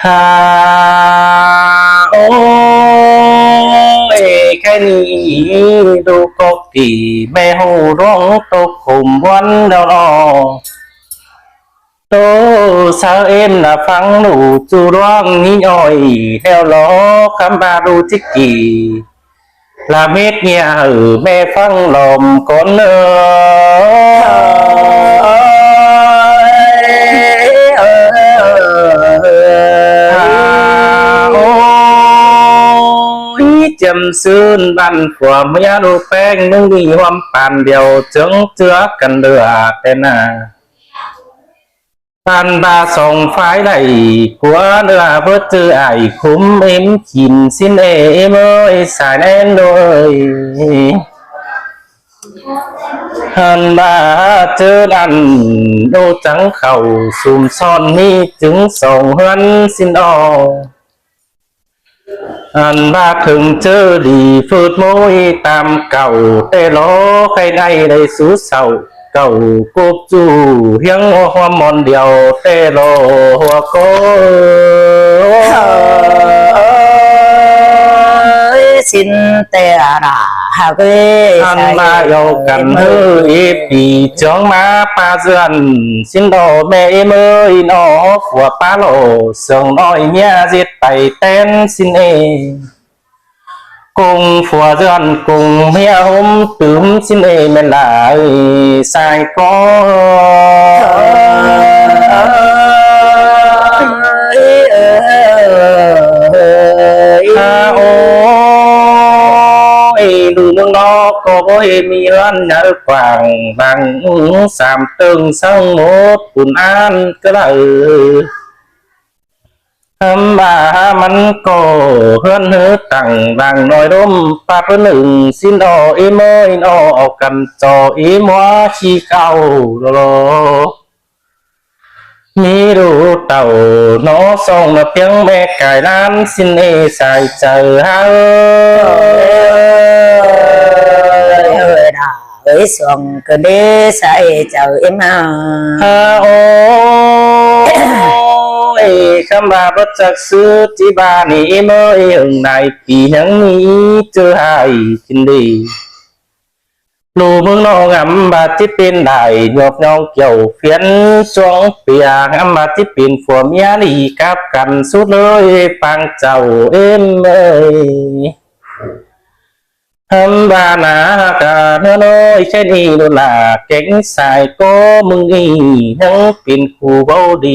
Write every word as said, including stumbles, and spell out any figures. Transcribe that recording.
Ha, ôi, ké ꞌnị ꞌlụk cốc kỉ ꞌmẹ ꞌhụ ꞌluống tốc khum ꞌhuốn đau lo. Tô sáư ên ꞌla ꞌphắng ꞌlụk ꞌchu ꞌluống ꞌnị ꞌnọi, ꞌnéo lo khắm ꞌva ꞌlụk ꞌchí kỉ ꞌla mết ꞌnhạ hảư ꞌmẹ ꞌphắng lom cón ꞌnớ. Ôi, chiêm sưn ꞌvặn phua ꞌmía ꞌlụk ꞌpéng ꞌmứng ꞌnị ꞌhuôm păn điêu chướng ꞌchưa căn ꞌlứa ꞌtẹ ꞌnạ. Păn ꞌva song phái đảy cua ꞌlứa bớt ꞌchư ải khúm ꞌếm khỉn ꞌsịn ê ꞌếm ơi sai ꞌnén ꞌlụk ơi. Hăn ꞌva ꞌchư đăn đô chắng khảu sum son ꞌnị chứng song ꞌhuốn ꞌsịn o. Ăn ꞌva khửng ꞌchớ đi phớt ꞌmới tam cảu ꞌtẹ lo khay ꞌnị đảy sú sảu cảu cốp ꞌchu hiếng ꞌhua ꞌhuôm mon điêu ꞌtẹ lo ꞌhua ꞌcọ. Ơi, ꞌsịn ꞌtẹ ꞌnạ hảư ꞌvế ăn sai ꞌva ꞌdệt au căn ꞌmới ꞌhứ ế pí chướng ꞌmá ꞌpa dươn ꞌsịn đo ꞌmẹ ꞌếm ơi ꞌnọ phua ꞌpa lo sương ꞌnọi ꞌmía ꞌdệt pay ꞌtén ꞌsịn ê. Công phua dươn công ꞌmía ꞌhốm tứm ꞌsịn ê ꞌmen lai sai ꞌcọ. Ha, ôi, ꞌlụk ꞌmướng ꞌnọk ꞌcọ báu ꞌhế ꞌmí ꞌhướn nháư quảng vang sam ꞌtớng săng mốt pun an ꞌcọ đảy. Hăm ꞌva ꞌmắn ꞌcọ ꞌhướn ꞌhứ tẳng vang ꞌnọi ꞌlốm ꞌpa ꞌpứng ꞌnưng ꞌsịn o ꞌếm ơi ꞌnọ au căn ꞌchọ ꞌếm ꞌmá ꞌchí khảu lo. ꞌMí ꞌlụk tảu ꞌnọ song ꞌnọ piếng ꞌmẹ cai ꞌlan ꞌsịn ê sai chaư hảư. Ơi, ơi, đa ơi, song ꞌcọ đé sai chaư ꞌếm hảư. Ha, ôi, khắm ꞌva bớt chắc ꞌsứ ꞌchí ꞌva ꞌnị ꞌếm ơi hưng nải pí ꞌnhắng ꞌnị ꞌchớ ꞌhại kin đi. ꞌLụk ꞌmướng ꞌnọk ngắm ꞌva ꞌchí pên đảy nhọp ꞌnhọng kiẻo phiến chuông pia ngắm ꞌva ꞌchí pên phua ꞌmía đi cắp căn sút ꞌlới pang chảu ꞌếm ơi. Hăm ꞌva ꞌnạ ca ꞌnớ ꞌnọi ꞌchớ ꞌnị ꞌlụk lả kéng sai ꞌcọ ꞌmứng ꞌnị ꞌnhắng pên khu báu đi